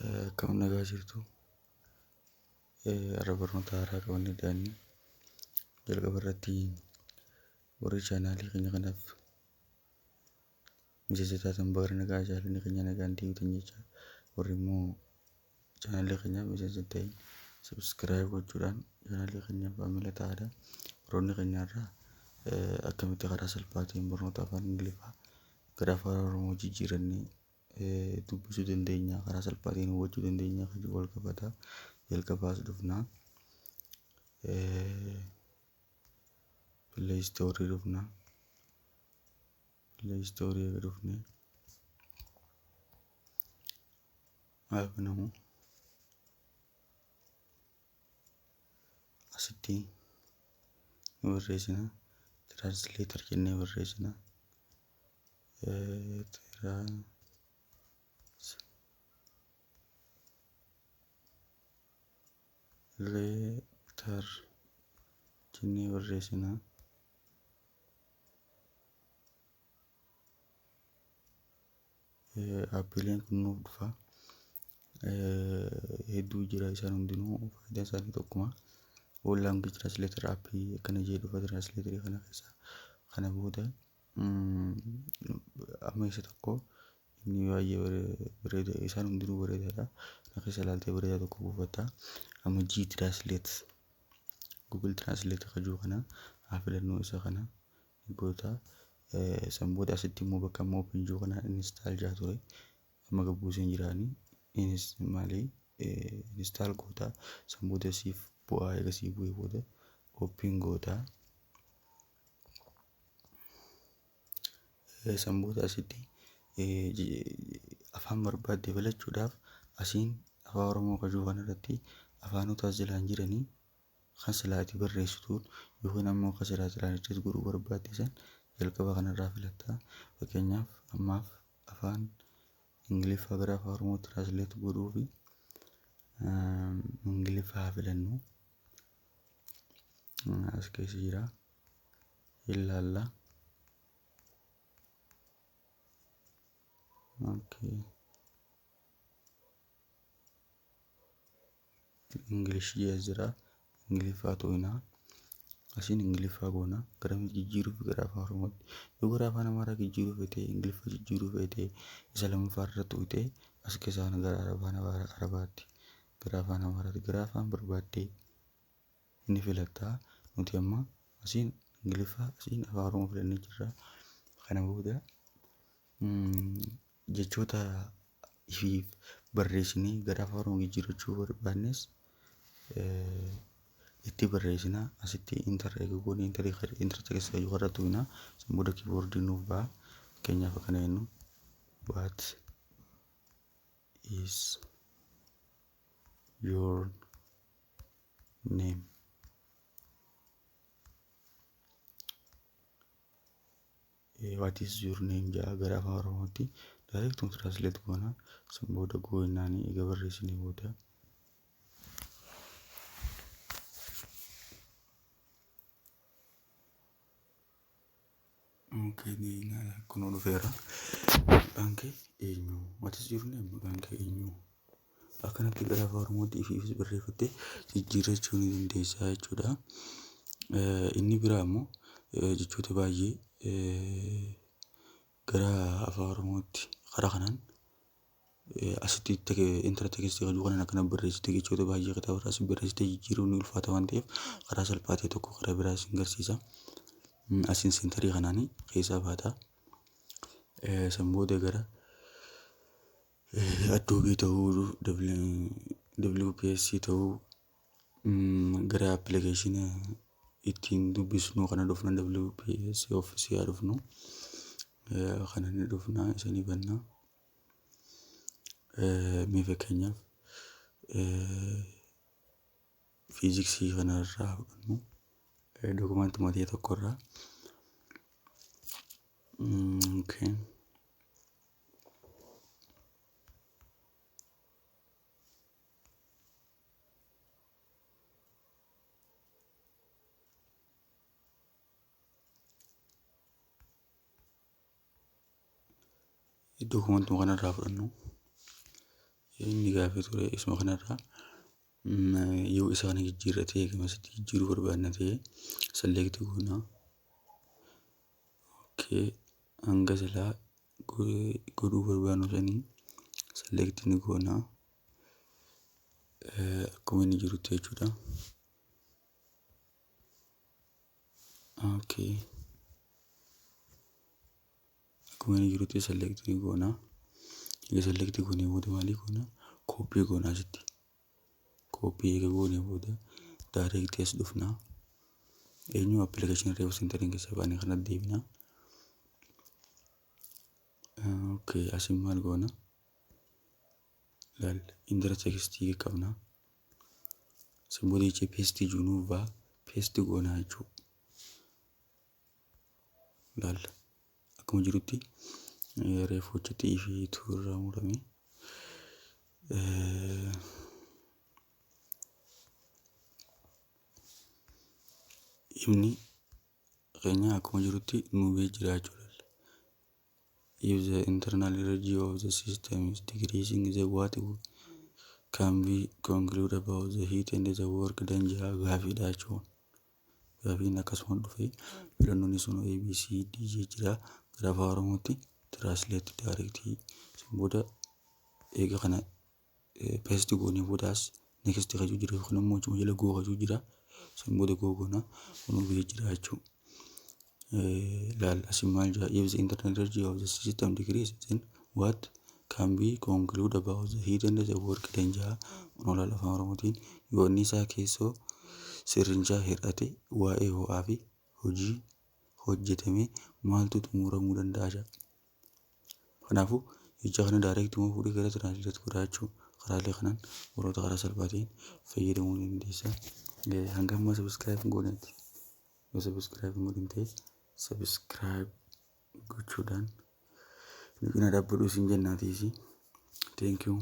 Akkam nagaa jirtu? Har'a barnoota haaraa qabannee dhiyaanne. Jalqaba irratti warri chaanaalii keenya kanaaf miseensa taatan baga nagaa jaalalli keenya nagaan deebitan jecha, warri immoo chaanaalii keenyaaf miseensa hin ta'in subscribe gochuudhaan chaanaalii keenyaaf maamila ta'aadha. Barnoonni keenya irraa akkamitti karaa salphaa ta'een barnoota afaan Ingiliffaa gara afaan Oromoo jijjiirannee dubbisuu dandeenya, karaa salphaa ta'een hubachuu dandeenya kan wal qabata. Jalqabaas dhufna. Play Store dhufna. Play Store eega dhufne haa banamu. Asitti ni barreessina. Translator jennee barreessina. Translator jennee barreessina. Aappiileen kun nuuf dhufa. Hedduu jira, isaan hundinuu faayidaan isaanii tokkuma. All language translator aappii akkana jee dhufa. Translator kana keessa kana booda amma isa tokko inni baay'ee bareeda, isaan hundinuu bareedaadha. Kana keessa ilaaltee bareedaa tokko buufatta. Amma G Translate, Google Translate kajuu kana haa filannoo, isa kana goota. San booda asitti immoo bakka amma open jiru kana install jaa ture. Amma gabbuuseen jiraani. Innis maali, install goota. San booda siif bu'aa, eega siif bu'ee booda open goota. San booda asitti afaan barbaadde filachuudhaaf asiin afaan Oromoo kajuu kanarratti afaanota as jalaan jiranii kan silaa ati barreessituun yookiin ammoo kan silaa translate godhuu barbaadde san jalqaba kanarraa filatta. Fakkeenyaaf ammaaf afaan Ingiliffaa gara afaan Oromoo translate godhuu fi Ingiliffaa haa filannu. As keessa jira. Ilaalla. Okay. English jee jira. Ingiliffaa tuqnaa. Asiin Ingiliffaa goona. Gara jijjiiruuf gara afaan Oromootti. Yoo gara afaan Amaaraa jijjiiruu feete, Ingiliffa jijjiiruu feete, isa lammaffaa irra tuqxee as keessaa gara afaan Arabaatti, gara afaan Amaaraatti, gara afaan barbaaddee ni filatta. Nuti amma asiin Ingiliffaa, asiin afaan Oromoo filannee jirra. Kana booda jechoota ifiif barreessinee gara afaan Oromoo jijjiirrachuu barbaannes itti barreessina. Asitti enter eega goone, enter enter keessa jiru irra tuqna. San booda kiiboordiin nuuf ba'a. Fakkeenyaaf akkana jennu: "What is your name?" "What is your name?" jedha. Gara afaan Oromootti direct translate goona. San booda goonaan eega barreessinee booda okay, kunoo dhufeera. Maqaan kee eenyu? "What is your name?" Maqaan kee eenyu? Akkanatti gara afaan Oromootti ifiifis barreeffattee jijjiirrachuu ni dandeessa jechuudha. Inni biraa immoo jechoota baay'ee gara afaan Oromootti karaa kanaan asitti enter text kan kanaan akkana barreessite, jechoota baay'ee kitaaba irraa asii barreessite jijjiiruun ni ulfaata waan ta'eef, karaa salphaa ta'e tokko karaa biraa isin garsiisa. Asiin center kanaan keessaa baata. San booda gara Adobe ta'uu, WPS ta'uu, gara application ittiin dubbisnu kana dhufna. WPS Office haa dhufnu. Kana ni dhufna, isa ni banna. Mee fakkeenyaaf fiiziksii kanarraa fudhannu, dookumentii matee tokkorraa. Okay. Dookumentii kanarraa fudhannu. Inni gaafii ture isuma kanarraa yoo isa kana jijjiirratee gamasitti jijjiiruu barbaadna ta'e, select goona. Okay, hanga silaa godhuu barbaadnu sanii select ni goona. Akkuma inni jirutti jechuudha. Okay. Akkuma inni jirutti select ni goona. Egaa select goonee booda maalii goona? Copy goona asitti. Copy eega goonee booda direct as dhufna. Eenyu application reefu centeriin keessa baanee kanatti deebina. Okay, asiin maal goona? Laal, enter text qabna. San booda jecha paste jiru baa paste goona jechuudha. Laal, akkuma jirutti reefu hojjetti fi turraa murame. Himni keenya akkuma jirutti nu bee jira jechuudha. If the internal energy of the system is decreasing, the what can be concluded about the heat and the work done jaa gaafiidha jechuudha. Gaafiin akkasuma dhufee filannoon sun A, B, C, D jira. Gara afaan Oromootti translate direct. San booda eega kana paste goonee boodaas next kajuu jira yookaan immoo achuma jala go kajuu jira. San booda go goona, kun bee jira jechuudha. Laal, asin maal jira? If the internal energy of the system decrease, then what can be concluded about the heat and the work done jaa. Kun laal, afaan Oromootiin yoo inni isaa keessoo sirrinchaa hir'ate, waa'ee ho'aa fi hojii hojjetame maaltu xumuramuu danda'a jaa. Kanaafuu jecha kana direct immoo fuudhee gara translate godhaa jechuudha. Karaalee kanaan warroota karaa salphaa ta'een fayyadamuu dandeessa. Hanga ammaa subscribe hin goonetti, yoo subscribe hin godhin ta'e, subscribe gochuudhaan nu cina dhaabbadhu isin jennaatiisi. Thank you.